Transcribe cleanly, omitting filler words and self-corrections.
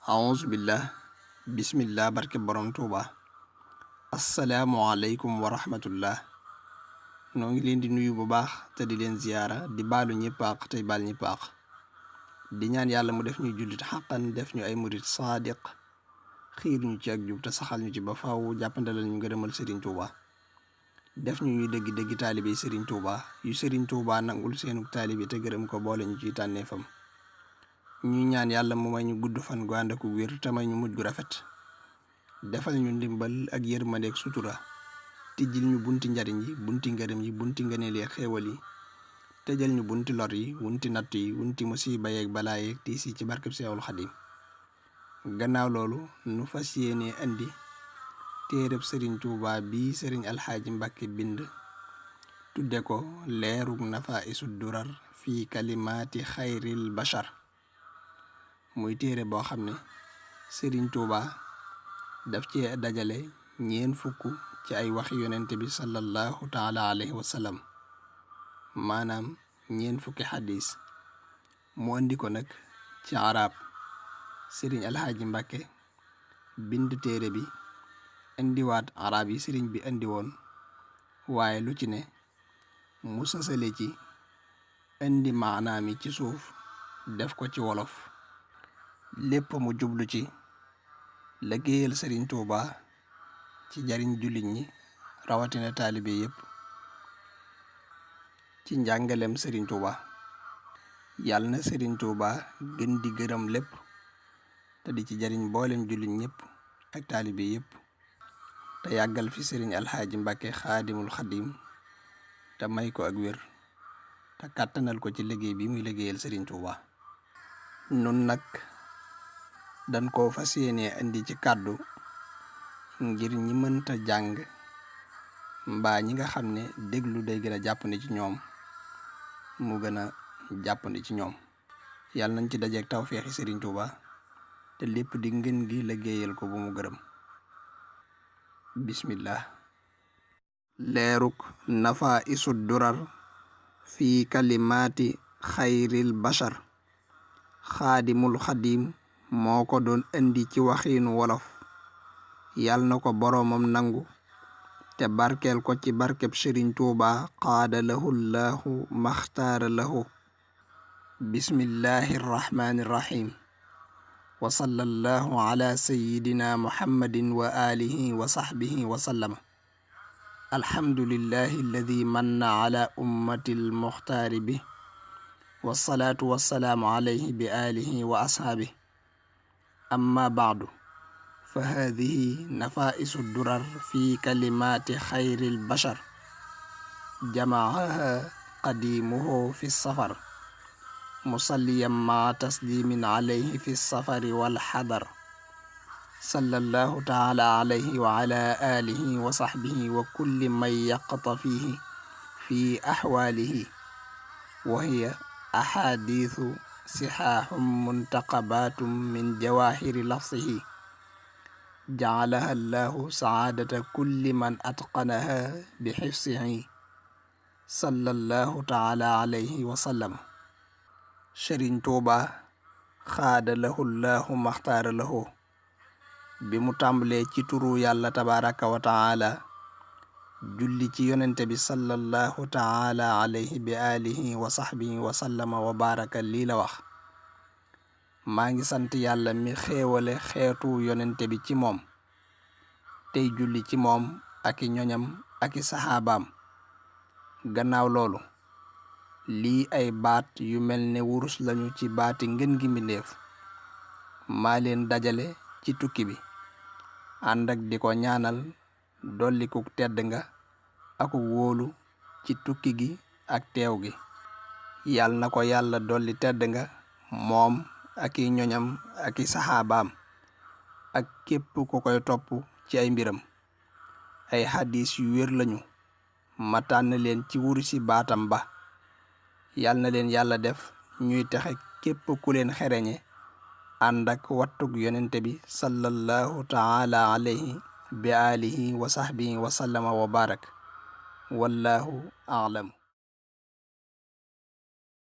auzu billah bismillah barke borom tuuba asalaamualeykum wa rahmatullah. noo ngi leen di nuyu bu baax te di leen ziyaara di baalu ñëpp àq tey baal ñëpp àq di ñaan yàlla mu def ñu jullit xaqan def ñu ay murit saadiq xiir ñu ci ak jub te saxal ñu ci ba faaw jàppandalal ñu ngërëmal Serigne Touba def ñu ñuy dëgg taalibe Serigne Touba yu Serigne Touba nangul seenug taalibe te gërëm ko boole ñu ciy tànneefam. ñuy ñaan yàlla mu may ñu gudd fan gu ànd ak wér te may ñu mujj gu rafet defal ñu ndimbal ak yërmande ak sutura tijjil ñu bunti njariñ yi bunti ngërëm yi bunti ngëneel yi ak xéewal yi tëjal ñu bunti lor yi wunti natt yi wunti musiba yeeg balaa yeeg tiis yi ci barkeb Seexul Xadim. gannaaw loolu nu fas yéene indi téereb Sëriñ Tuuba bi Sëriñ Alxaaji Mbàkke bind tudde ko leerug nafaisu durar fii kalimaati xayril bashar. muy téere boo xam ne Sëriñ Tuuba daf ci dajale ñeen fukk ci ay waxi yonente bi sallallahu taala alayhi wa sallam maanaam ñeen fukki xadis mu andi ko nag ci arab. Sëriñ Alxaaji Mbàkke bind téere bi indiwaat arab yi sëriñ bi indi woon waaye lu ci ne mu sësale ci indi maanaam yi ci suuf def ko ci wolof lépp mu jublu ci liggéeyal Sëriñ Tuuba ci jariñ jullit ñi rawatina taalibe yépp ci njàngalem Sëriñ Tuuba. yàlla na Sëriñ Tuuba gën di gërëm lépp te di ci jariñ mboolem jullit ñépp ak taalibe yépp te yàggal fi Sëriñ Alxaaji Mbàkke xaadimul xadim te may ko ak wér te kàttanal ko ci liggéey bi muy liggéeyal Sëriñ Tuuba. nun nag dañ koo fas yéene indi ci kàddu ngir ñi mënta jàng mbaa ñi nga xam ne déglu day gën a jàppandi ci ñoom mu gën a jàppandi ci ñoom. yàlla nañ ci dajeek tawfeexi Sëriñ Tuuba te lépp di ngën gi liggéeyal ko bu mu gërëm. bismillah. leeruk nafa isu durar fii kalimaati xayril bashar. xaadimul xadim moo ko doon indi ci waxiinu wolof yàlla na ko boroomam nangu te barkeel ko ci barkeb Sëriñ Tuuba qaada lahu llahu maxtaara lahu. bismillahi rrahmani rrahim wa sallallahu ala sayidina muhammadin wa alihi wa sahbihi wa sallama. alhamdulillahi alladi manna ala ummati almuxtaari bi wasalaatu wasalaamu alayhi bi alihi wa ashaabihi. amma baadu fa haadihi nafaisu durar fi kalimaati xayril bashar jamaaha qadimuhu fi safar musalliyan maa taslimin alayhi fi safari wal xadar sallallahu taala alayhi wa ala alihi wa sahbihi wa kulli man yaqtafihi fi axwaalihi wa hiya axaadiisu sixaaxum muntaqabaatum min jawaahiri lafsihi jacalaha allahu sacaadata kulli man atqanaha bi xifsihi sallallahu taala alayhi wa sallam. Sëriñ Tuuba xaada lahu llahu maxtaara lahu bi mu tàmbalee ci turu yàlla tabaraka wa taala julli ci yonente bi sallallahu taala alayhi bi alihi wa sahbihi wa sallama wa baraka lii la wax: maa ngi sant yàlla mi xéewale xeetu yonente bi ci moom tey julli ci moom ak i ñoñam ak i saxaabaam. gannaaw loolu lii ay baat yu mel ne wurus lañu ci baati ngën gi mbindéef maa leen dajale ci tukki bi ànd ak di ko ñaanal dollikuk tedd nga aku wóolu ci tukki gi ak teew gi. yàlla na ko yàlla dolli tedd nga moom ak i ñoñam ak i saxaabaam ak képp ku koy topp ci ay mbiram. ay xadis yu wér lañu ma tànn leen ci wurusi baatam ba. yàlla na leen yàlla def ñuy texe képp ku leen xereñe ànd ak wattug yonente bi sallallahu taala alayhi bi alihi wa sahbihi wa sallama wa barak. wallahu a'lam.